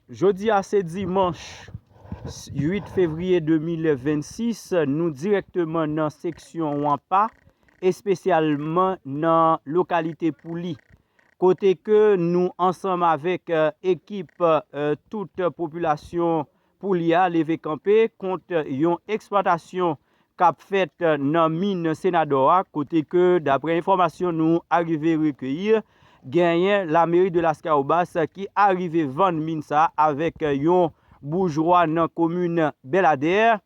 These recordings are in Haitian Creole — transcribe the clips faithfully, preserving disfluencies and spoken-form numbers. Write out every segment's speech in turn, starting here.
Jodi a se dimanch uit fevriye de mil vennsis, nou dirèkteman nan seksyon Wampa, espesyalman nan lokalite Pouli, kote ke nou ansanm avèk, eh, ekip, eh, tout popilasyon Pouli a leve kanpe kont yon eksplwatasyon k ap fèt nan min Senadò a, kote ke, daprè enfòmasyon nou arive rekeyi, genyen lameri de Laskawobas ki arive vann min sa avèk yon boujwa nan komin Bèladè.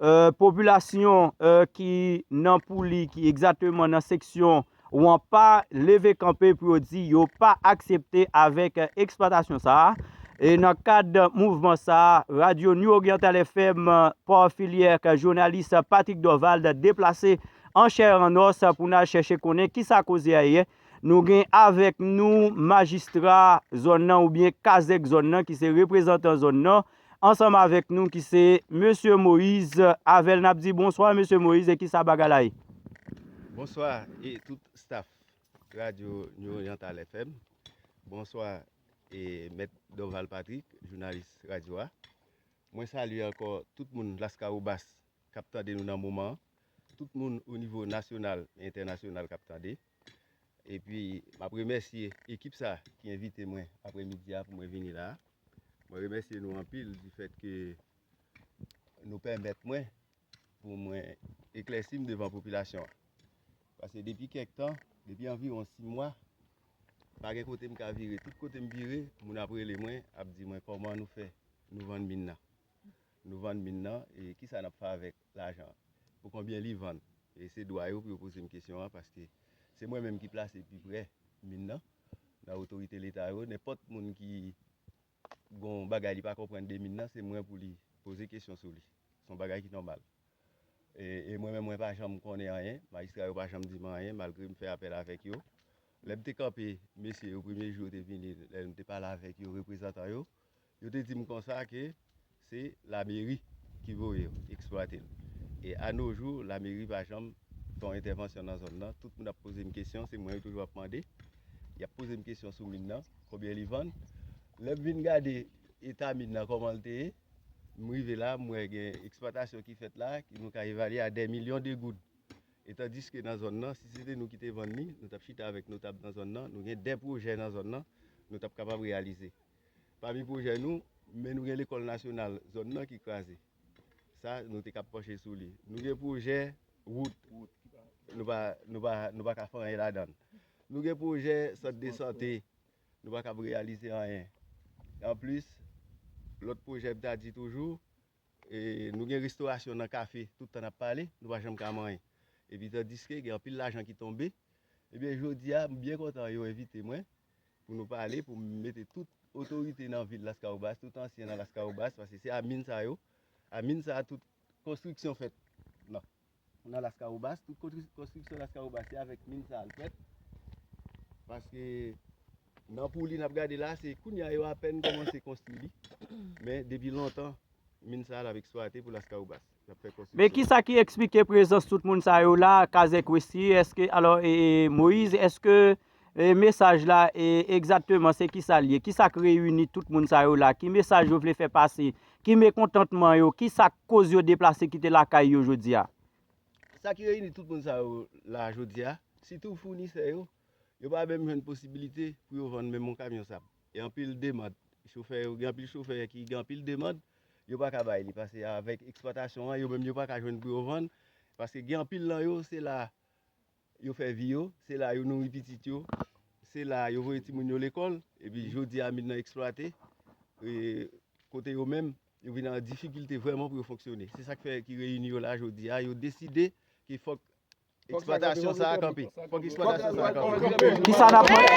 Eh, popilasyon, eh, ki nan Pouli, ki egzakteman nan seksyon Wampa, leve kanpe pou yo di yo pa aksepte avèk eksplwatasyon sa a. E nan kad mouvman sa a, Radyo New Oriental F M, pa filyè k jounalis Patrick Dorval deplase an chè an os pou n al chèche konnen kisa koze a ye. Nou gen avèk nou majistra zòn nan oubyen kazèk zòn nan ki se reprezantan zòn nan, ansanm avèk nou ki se Mesye Moïse. Avè l n ap di bonswa, Mesye Moïse, e kisa bagay la ye? Bonswa e tout staff Radyo New Oriental F M. Bonswa e Mèt Dorval Patrick, jounalis radyo a. Mwen salye ankò tout moun Laskawobas k ap tande nou nan moman an, tout moun o nivo nasyonal e entènasyonal k ap tande. Epi, m ap remèsye ekip sa ki envite mwen aprèmidi a pou mwen vini la. Mwen remèsye nou anpil difèt ke nou pèmèt mwen pou mwen eklèsi m devan popilasyon an. Paske depi kèk tan, depi anviwon sis mwa, pa gen kote m ka vire. Tout kote m vire, moun ap rele mwen, ap di mwen kòman nou fè, nou vann min nan. Nou vann min nan, e kisa n ap fè avèk lajan an? Pou konbyen li vann? E se dwa yo pou yo poze m kesyon an, paske se mwen menm ki plase pi prè min nan, nan otorite leta yo. Nenpòt moun ki gon bagay li pa konprann de min nan, se mwen pou li poze kesyon sou li. Se yon bagay ki nòmal. E, e mwen menm, mwen pa janm konnen anyen, majistra yo pa janm di m anyen, malgre m fè apèl avèk yo. Lè m te kanpe mesye yo, premye jou yo te vini, lè m te pale avèk yo, reprezantan yo, yo te di m konsa ke se lameri ki voye yo eksplwate l. E a no jou, lameri pa janm fè yon entèvansyon nan zòn nan. Tout moun ap poze m kesyon, se mwen yo toujou ap mande. Y ap poze m kesyon sou min nan, konbyen li vann. Lè m vin gade eta min nan, kòman l te ye, m rive la, m wè gen eksplwatasyon ki fèt la, ki nou ka evalye a dè milyon de goud. E tandiske nan zòn nan, si se te nou ki te vann li, nou t ap chita avèk notab nan zòn nan, nou gen dè pwojè nan zòn nan, nou t ap kapab reyalize. Pami pwojè nou, men nou gen lekòl nasyonal zòn nan ki kraze. Sa, nou te kab panche sou li. Nou gen pwojè wout. Nou pa, nou pa, nou pa ka fè anyen ladan l. Nou gen pwojè sant de sante. Nou pa kab reyalize anyen. Anplis, lòt pwojè m ta di toujou, e, nou gen restorasyon nan kafe, tout tan n ap pale, nou pa janm ka manyen. Epi tandiske gen anpil lajan ki tonbe. Ebyen, jodi a, m byen kontan yo envite mwen pou nou pale, pou m mete tout otorite nan vil Laskawobas, tout ansyen nan Laskawobas, paske se a min sa yo, a min sa a tout konstriksyon fèt. Non. Nan Laskawobas, tout konstri-, konstriksyon Laskawobas, se avèk min sa a l fèt. Paske nan Pouli n ap gade la, se kounye a yo apèn kòmanse konstwi li. Men depi lontan, min sa a l ap eksplwate pou Laskawobas. L ap fè konstriksyon. Men kisa ki eksplike prezans tout moun sa yo la, Kazèk Westi, èske, alò, e, e, Moyiz, èske, e, mesaj la, e, egzakteman, se kisa l ye? Kisa k reyini tout moun sa yo la? Ki mesaj yo vle fè pase? Ki mekontantman yo? Kisa k koz yo deplase kite lakay yo jodi a? Sa ki reyini tout moun sa yo la jodi a, sitou founisè yo, yo pa menm jwenn posibilite pou yo vann menm yon kamyon sab. E anpil demann. Chofè yo, gen anpil chofè ki gen anpil demann, yo pa ka bay li. Paske avèk eksplwatasyon an, yo menm yo pa ka jwenn pou yo vann. Paske gen anpil nan yo, se la yo fè vi yo, se la yo nouri pitit yo, se la yo voye timoun yo lekòl, epi jodi a min nan eksplwate, e, kote yo menm, yo vin an difikilte vrèman pou yo fonksyone. Se sa k fè ki reyini yo la jodi a, yo deside ke fòk eksplwatasyon sa a kanpe. Fòk eksplwatasyon sa a kanpe. Kisa n ap mande?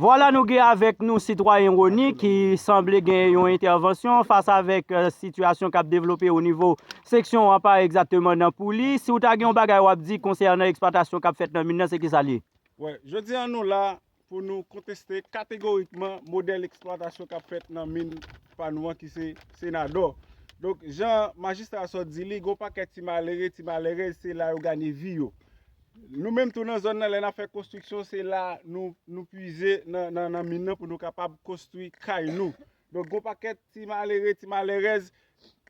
Vwala, nou gen avèk nou sitwayen Rony ki sanble gen yon entèvansyon fas avèk, eh, sitiyasyon k ap devlope o nivo seksyon Wampa, egzakteman nan Pouli. Si w ta gen yon bagay w ap di konsènan eksplwatasyon k ap fèt nan min nan, se kisa l ye? Wè, jodi a nou la pou nou konteste kategorikman modèl eksplwatasyon k ap fèt nan min pa nou an ki se Senadò. Donk, jan majistra a sot di li, gon pakèt ti malere, ti malerèz, se la yo ganye vi yo. Nou menm tou nan zòn nan, lè n ap fè konstriksyon, se la nou, nou pwize nan, nan, nan min nan pou nou kapab konstwi kay nou. Donk, gon pakèt ti malere, ti malèrèz,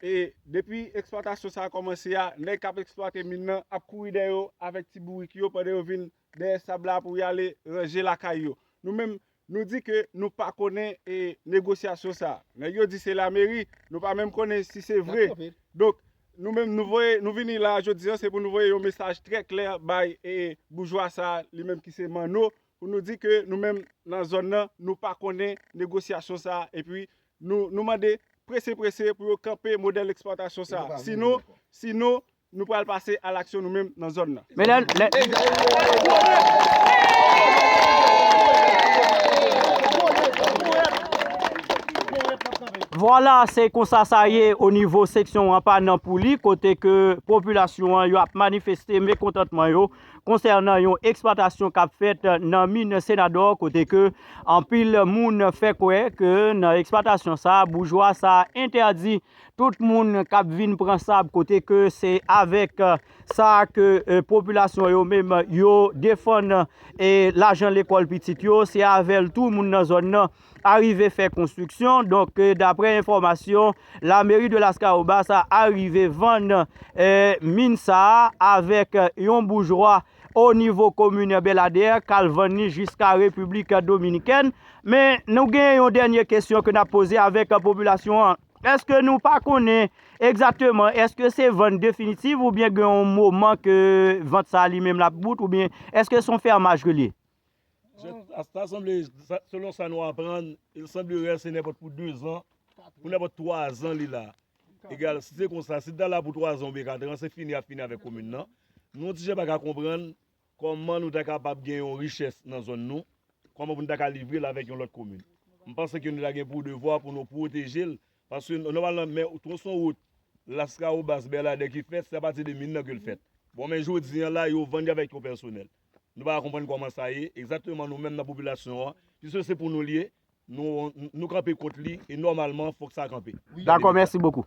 e depi eksplwatasyon sa a kòmanse a, nèg k ap eksplwate min nan ap kouri dèyè yo avèk ti bourik yo pandan yo vin dèyè sab la pou y ale ranje lakay yo. Nou menm, nou di ke nou pa konnen e negosyasyon sa a. Nèg yo di se lameri, nou pa menm konnen si se vre. Donk, nou menm, nou voye, nou vini la jodi an, se pou nou voye yon mesaj trè klè bay e boujwa sa a, li menm ki se Manno, pou nou di ke nou menm nan zòn nan, nou pa konnen negosyasyon sa a, epi nou, nou mande prese prese pou yo kanpe modèl eksplwatasyon sa a. Sinon, sinon, nou pral pase a laksyon nou menm nan zòn nan. Men lè, lè, Vwala, se konsa sa ye o nivo seksyon an pa nan pou li, kote ke popilasyon an yo ap manifeste mekontantman yo konsènan yon eksplwatasyon k ap fèt nan min Senadò, kote ke anpil moun fè kwè ke nan eksplwatasyon sa, boujwa sa entèdi tout moun k ap vin pran sab, kote ke se avèk, eh, sa ke, eh, popilasyon yo menm yo defann, eh, lajan lekòl pitit yo, se avè l tou moun nan zòn nan arive fè konstriksyon. Donk, eh, daprè enfòmasyon, lameri de Laskawobas a arive vann, eh, min sa a avèk, eh, yon boujwa o nivo komin Bèladè k al vann li jiska Repiblik Dominikèn. Men nou gen yon dènye kesyon ke n ap poze avèk, eh, popilasyon an. Èske nou pa konnen egzakteman, èske se vann definitif oubyen gen yon moman ke vant sa a li menm l ap bout, oubyen èske se yon fèmaj ke l ye? Sa, sa sanble, sa, selon sa nou aprann, il semblerait se nenpòt pou dezan, pou nenpòt twazan li la. Egal, si se konsa, si l ta la pou twazan oubyen katran, se fini, ap fini avèk komin nan. Nou yon ti jan pa ka konprann kòman nou ta kapab gen yon richès nan zòn nou, kòman pou nou ta ka livre l avèk yon lòt komin. M panse ke nou ta gen pou devwa pou nou pwoteje l, paske nòmalman, men tronson wout Laskawobas Bèladè ki fèt, se apati de min nan ke l fèt. Bon, men jodi an la, yo vann li avèk yon pèsonèl. Nou pa ka konprann kòman sa ye, egzakteman nou menm nan popilasyon an, piske se pou nou l ye, nou, nou kanpe kont li, e nòmalman, fòk sa kanpe. Dakò, mèsi bokou.